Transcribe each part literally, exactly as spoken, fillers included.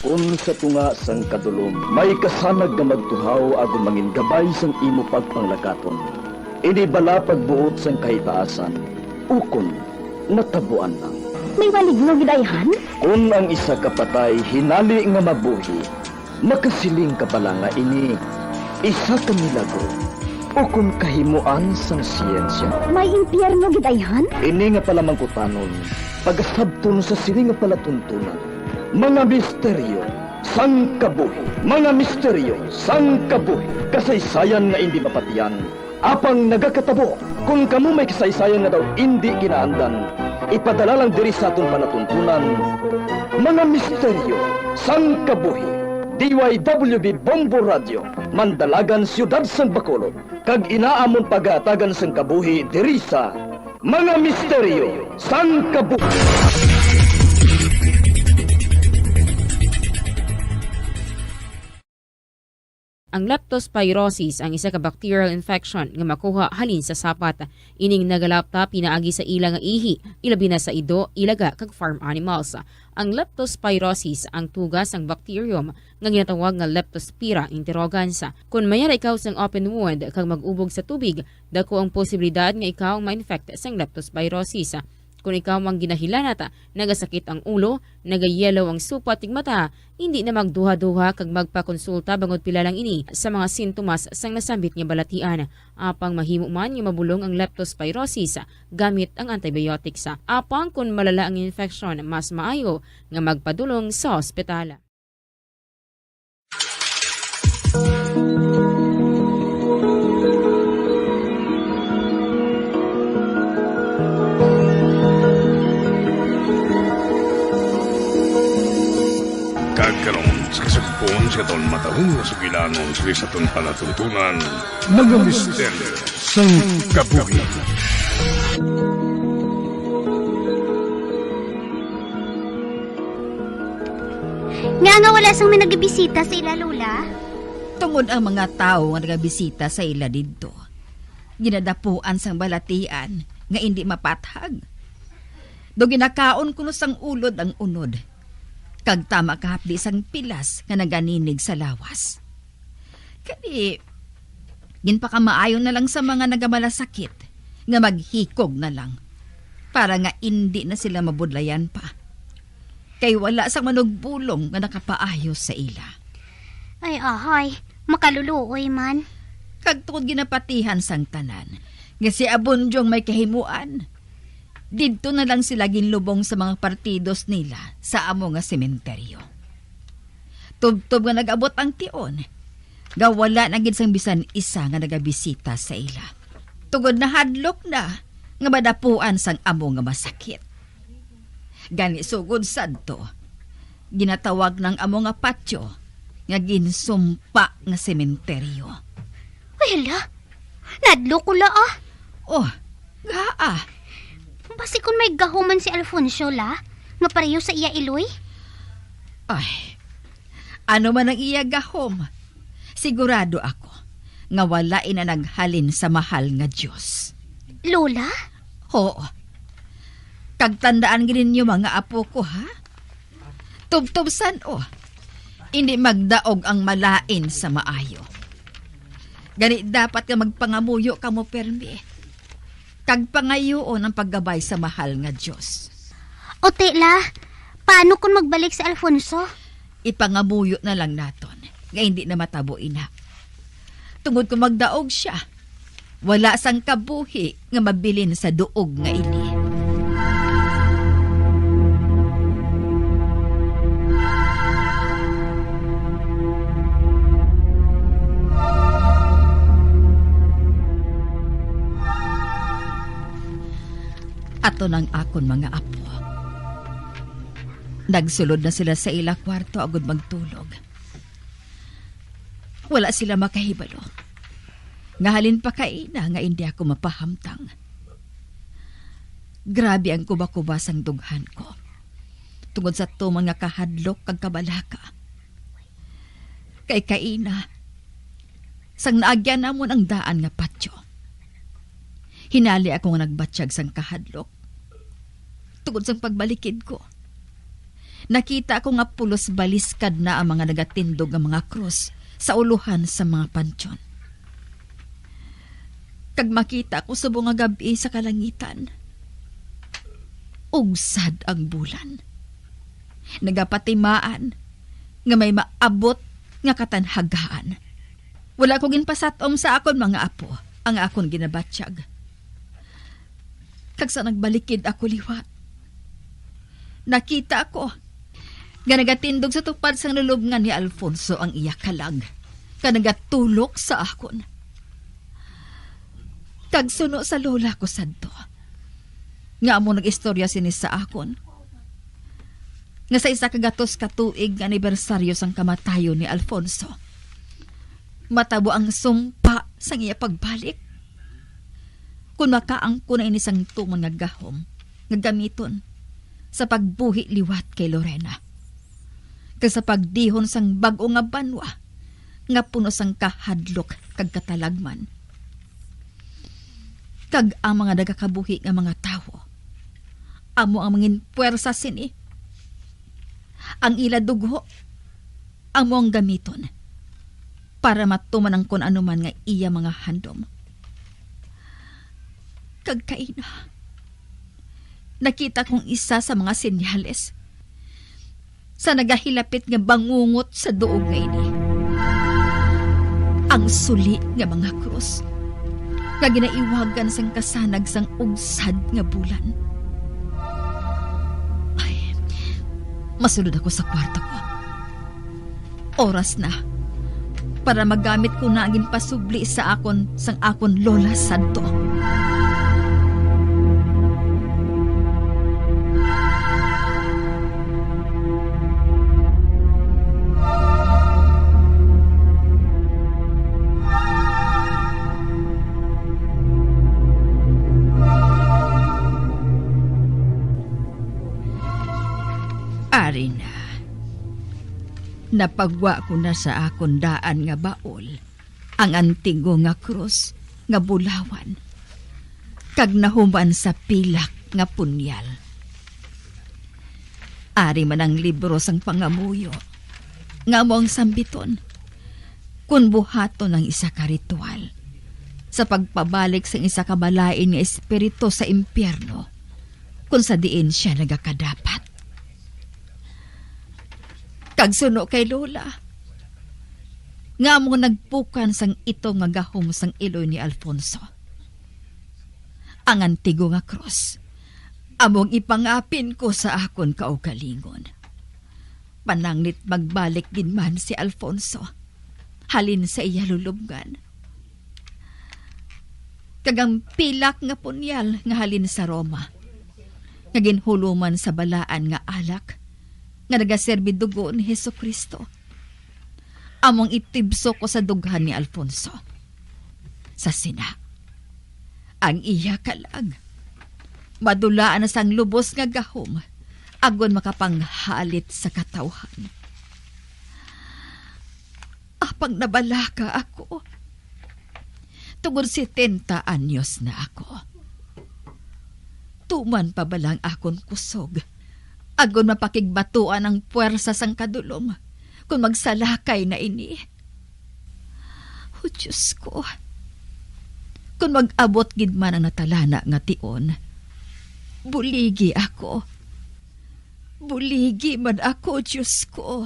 Kon sa tunga sang kadulom may kasanag nga magtuhaw agud mangin gabay sang imo pagpanglakaton, ini bala pagbuot sang kahitaasan, ukon natabuan lang. May maligno gid ayhan? Kon ang isa ka patay hinali nga mabuhi, makasiling ka bala nga ini isa ka milagro ukon kahimuan sang siyensya? May impyerno gid ayhan? Ini nga palamangkutanon, pagasabton sa sini nga palatuntunan. Mga misteryo sang kabuhi. Mga misteryo sang kabuhi. Kasaysayan nga indi mapatiyan, apang nagakatabo. Kon kamo may kasaysayan nga daw indi kinaandan, ipadala lang diri sa aton palatuntunan. Mga misteryo sang kabuhi. D Y W B Bombo Radio, Mandalagan, Siyudad sang Bacolod, kag ina amon pagahatagan sang kabuhi diri sa Mga Misteryo sang Kabuhi. Ang leptospirosis ang isa ka bacterial infection nga makuha halin sa sapat. Ining nagalapta pinaagi sa ila nga ihi, ilabi na sa ido, ilaga, kag farm animals. Ang leptospirosis ang tuga sang bacterium nga ginatawag nga Leptospira interrogans. Kon mayara ikaw sang open wound kag mag-ubog sa tubig, dako ang posibilidad nga ikaw ma-infect sang leptospirosis. Kon ikaw ang ginahilanat, nagasakit ang ulo, nagayelo ang supat kag mata, indi na magduha-duha kag magpakonsulta bangod pila lang ini sa mga sintomas sang nasambit nga balatian. Apang mahimo man nga mabulong ang leptospirosis gamit ang antibiotics. Apang kon malala ang infeksyon, mas maayo nga magpadulong sa ospital. Kag karon, sa kasugpon sa aton matahong nga sugilanon sa aton palatuntunan, mga misteryo sang kabuhi. Ngaa nga wala sang may nagabisita sa ila, Lola? Tungod ang mga tawo nga nagabisita sa ila didto, ginadapuan sang balatian nga indi mapathag. Daw ginakaon kuno sang ulod ang unod, kag tama kahapdi sang pilas nga naganinig sa lawas. Kani, ginpakamaayo na lang sa mga nagamalasakit nga maghikog na lang, para nga indi na sila mabudlayan pa. Kay wala sang manugbulong nga nakapaayo sa ila. Ay, ahay, makaluluoy man. Kag tungod ginapatihan sang tanan nga si Abundion may kahimuan, didto na lang sila ginlubong sa mga partidos nila sa amo nga sementeryo. Tubtob nga nag-abot ang tion, nga wala na gid sang bisan isa nga nagabisita sa ila, tungod nahadlok na nga madapuan sang amo nga masakit. Gani, sugod sadto, ginatawag nang amo nga patyo nga ginsumpa nga sementeryo. Ay, hala! Nadlo ko la, ah. Oh, ngaa? Basi kon may gahom man si Alfonso la, nga pareho sa iya iloy? Ay, ano man ang iya gahom, sigurado ako nga wala ina naghalin sa mahal nga Dios. Lola? Oo. Kag tandaan gid ninyo, mga apo ko, ha? Tubtob san-o, indi magdaog ang malain sa maayo. Gani, dapat nga magpangamuyo kamo permi, kag pangayuon ang paggabay sa mahal nga Dios. O, ti la, paano kon magbalik si Alfonso? Ipangamuyo na lang naton nga indi na matabo ina. Tungod kon magdaog sia, wala sang kabuhi nga mabilin sa duog nga ini. Ato nang akon mga apo. Nagsulod na sila sa ila kwarto agud magtulog. Wala sila makahibalo nga halin pa kaina nga indi ako mapahamtang. Grabe ang kuba-kuba sang dughan ko tungod sa tuman nga kahadlok kag kabalaka. Kay kaina, sang naagyan namon ang daan nga patyo, hinali ako nga nagbatyag sang kahadlok tungod sang pagbalikid ko. Nakita ko nga pulos baliskad na ang mga nagatindog nga mga krus sa ulohan sa mga pantyon. Kag makita ko subong nga gab-i sa kalangitan, ugsad ang bulan. Nagapatimaan nga may maabot nga katanhagaan. Wala ko ginpasat-om sa akon mga apo ang akon ginabatyag. Kag sa nagbalikid ako liwat, nakita ko nga nagatindog sa tupad sang lulubngan ni Alfonso ang iya kalag, nga nagatulok sa akon. Kag suno sa lola ko sadto, nga amo nag-istorya sini sa akon, nga sa isa ka gatos ka tuig nga anibersaryo sang kamatayon ni Alfonso, matabo ang sumpa sang iya pagbalik. Kon makaangkon na ini sang tuman nga gahom nga gamiton sa pagbuhi liwat kay Lorena, kag sa pagdihon sang bag-o nga banwa nga puno sang kahadlok kag katalagman. Kag ang mga nagakabuhi nga mga tawo amo ang mangin puwersa sini. Ang ila dugo amo ang gamiton para matuman ang kon ano man nga iya mga handom. Kag kaina, nakita kong isa sa mga senyales sa nagahilapit nga bangungot sa duog nga ini. Ang suli nga mga krus nga ginaiwagan sang kasanag sang ugsad nga bulan. Ay, masulod ako sa kwarto ko. Oras na para magamit ko na ang ginpasubli sa akon sang akon lola sadto. Ari na, napagwa ko na sa akon daan nga baol ang antigo nga krus nga bulawan, kag nahuman sa pilak nga punyal. Ari man ang libro sang pangamuyo, nga amo ang sambiton kon buhaton ang isa ka ritual sa pagpabalik sang isa ka malain nga espiritu sa impyerno, kon sa diin sia nagakadapat. Kag suno kay Lola, nga amo nagpukan sang ito nga gahom sang iloy ni Alfonso. Ang antigo nga krus, amo ang ipangapin ko sa akon kaugalingon. Pananglit magbalik gid man si Alfonso halin sa iya lulubngan. Kag ang pilak nga punyal nga halin sa Roma, nga ginhuloman sa balaan nga alak, nga nagaserbi dugo ni Jesu-Cristo, amo ang itibso ko sa dughan ni Alfonso. Sa sina, ang iya kalag madulaan na sang lubos nga gahom, agod makapanghalit sa katawhan. Apang nabalaka ako, tungod setenta anyos na ako. Tuman pa bala ang akon kusog, agod mapakigbatuan ang puwersa sang kadulom, kon magsalakay na ini? O Dios ko, kon mag-abot gid man ang natalana nga tion, buligi ako. Buligi man ako, Dios ko.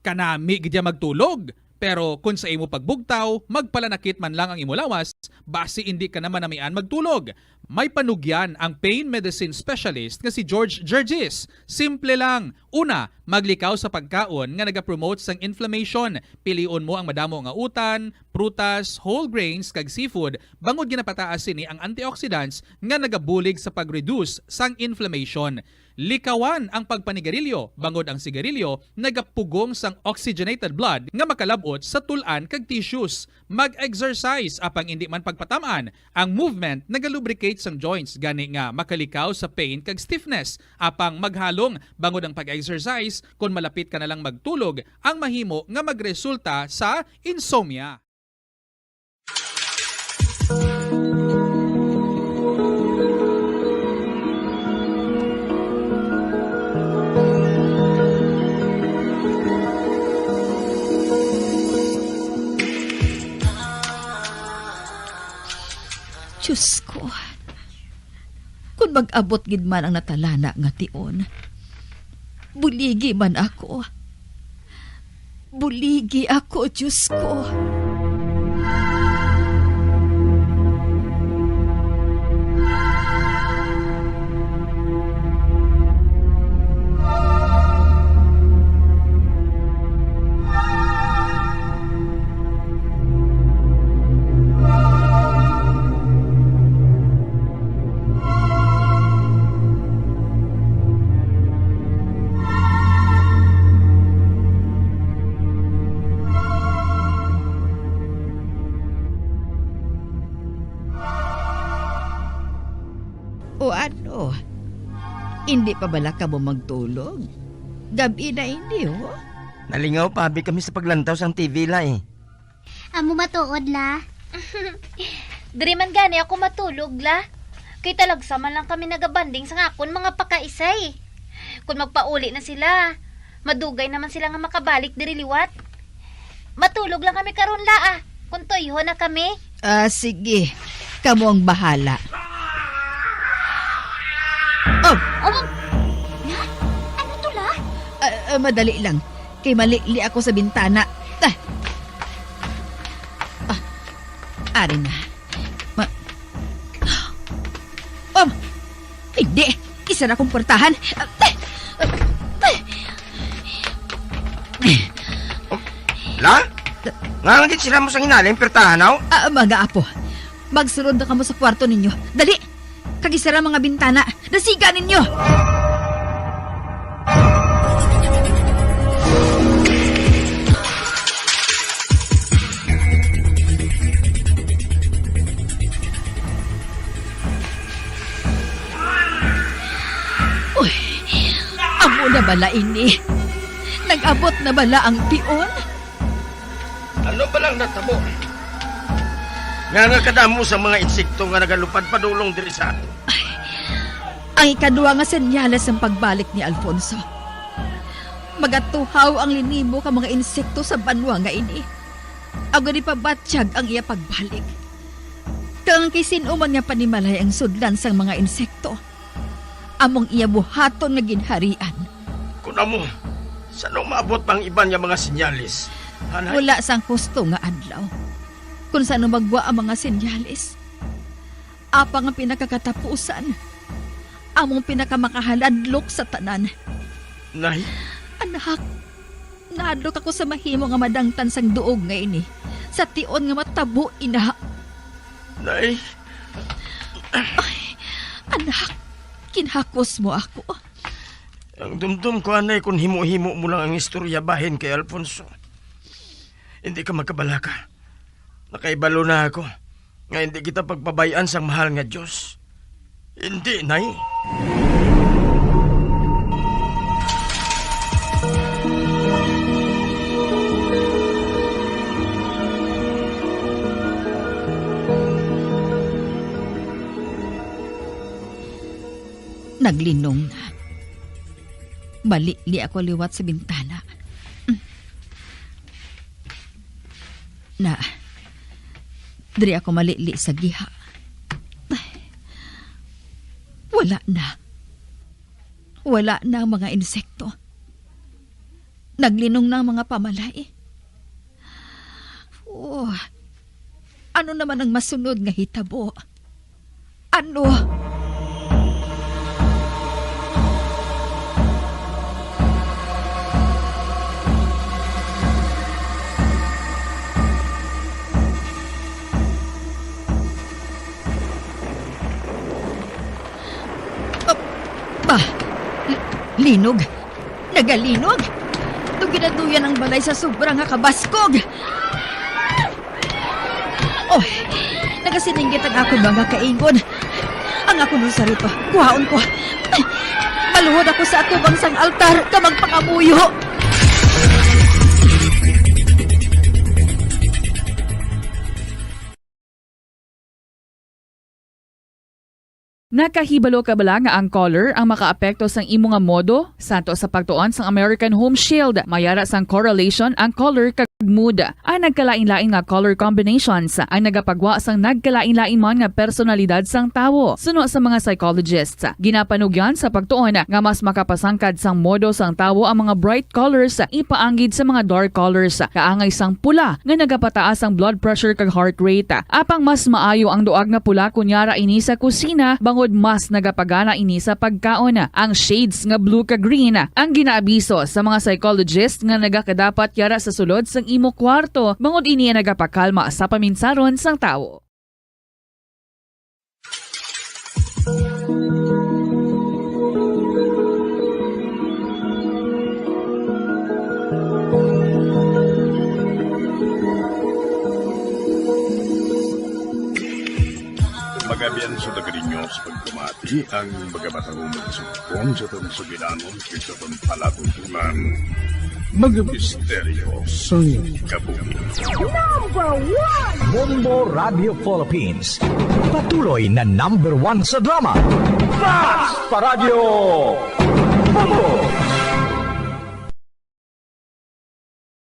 Kanami gid ya magtulog, pero kon sa imo pagbugtaw, magpalanakit man lang ang imo lawas, basi indi ka na manamian magtulog. May panugyan ang pain medicine specialist nga si George Gergis. Simple lang. Una, maglikaw sa pagkaon nga nagapromote sang inflammation. Pilion mo ang madamo nga utan, prutas, whole grains, kag seafood, bangod ginapataas sini ang antioxidants nga nagabulig sa pag-reduce sang inflammation. Likawan ang pagpanigarilyo, bangod ang sigarilyo nagapugong sang oxygenated blood nga makalab-ot sa tul-an kag tissues. Mag-exercise, apang indi man pagpatam-an. Ang movement nagalubricate sang joints, gani nga makalikaw sa pain kag stiffness. Apang maghalong, bangod ang pag-exercise, kon malapit ka na lang magtulog, ang mahimo nga magresulta sa insomnia. Diyos ko, kung mag-abot gid man ang natalana nga tion, buligi man ako. Buligi ako, Diyos ko. O ano? Indi pa bala kamo magtulog? Gab-i na ini, oh. Nalingaw pa abi kami sa paglantaw sang T V, La, eh. Amo matuod, La. Diri man gani ako matulog, La. Kay talagsa man lang kami nagabanding sang akon mga pakaisay. Kon magpauli na sila, madugay naman sila nga makabalik diri liwat. Matulog lang kami karon, La, ah. Kon tuyho na kami. Ah, sige. Kamo ang bahala. Oh! Oh! Na? Ano to, La? Ah, ah, madali lang. Kay malili ako sa bintana. Ah! Ah, ari na. Ma-, um, hindi! Isara kong puwertahan! La? Nga nga gid sira mo sang inali ang puwertahan, aw? Ah, mga apo, magsulod na kamo sa kwarto ninyo. Dali! Kag isara mga bintana. Dasiga ninyo! Uy, amo na bala ini? Nag-abot na bala ang tion? Ano ba lang natabo? Nga nga kadamo sa mga insekto nga nagalupad padulong diri sa ato? Ang ikaduha nga senyales sang pagbalik ni Alfonso. Magatuhaw ang linibo ka mga insekto sa banwa nga ini. Agod ipabatyag ang iya pagbalik. Kag ang kay sin-o man nga panimalay ang sudlan sang mga insekto, among iya buhaton nga ginharian. Kun amo, san-o maabot pa ang iban nga mga senyales, Hanay? Wala sang husto nga adlaw. Kun san-o magwa ang mga senyales, apang ang pinakakatapusan, among pinakamakahaladlok sa tanan. Nay? Anak, nahadlok ako sa mahimo nga madangtan sang duog nga ini, sa tion nga matabo ina. Nay? Ay, anak, ginhakos mo ako. Ang dumdom ko, anay, kung himo-himo mo lang ang istorya bahin kay Alfonso. Hindi ka magkabalaka. Nakaibalo na ako nga hindi kita pagpabay-an sang mahal nga Dios. Hindi, Nay. Naglinong na. Malili ako liwat sa bintana. Na, diri ako malili sa giha. Wala na. Wala na ang mga insekto. Naglinong na ang mga pamalay. Oh, ano naman ang masunod nga hitabo? Ano? Ah, ba, Linog. Nagalinog. Itong ginaduyan ang balay sa sobra nga kabaskog. Oh, nagasinanggit ang akon mga kaingon. Ang akon rosaryo, kuhaon ko. Maluhod ako sa atubang sang altar ka magpangamuyo. Nakahibalo ka bala nga ang color ang makaapekto sang imo nga modo? Santo sa pagtuon sang American Home Shield, may ara sang correlation ang color kag mood. Ang nagkalain-lain nga color combinations ang nagapagwa sang nagkalain-lain man nga personalidad sang tawo. Suno sa mga psychologists, ginapanugyan sa pagtuon nga mas makapasangkad sang modo sang tawo ang mga bright colors ipaanggid sa mga dark colors, kaangay sang pula nga nagapataas ang blood pressure kag heart rate. Apang mas maayo ang duag nga pula kon yara ini sa kusina, bangod mas nagapagana ini sa pagkaon. Ang shades nga blue kag green ang ginaabiso sa mga psychologist nga nagakadapat yara sa sulod sang imo kwarto, bangod ini ang nagapakalma sa paminsaron sang tawo. Magabian sa taga ninyo sa pagpamati ang mga matangumang sumpong sa atong sugilanon kag sa atong palatuntunan. Mga misteryo sang kabuhi. Number one! Bombo Radio Philippines. Patuloy na number one sa drama. Basta Radyo Bombo!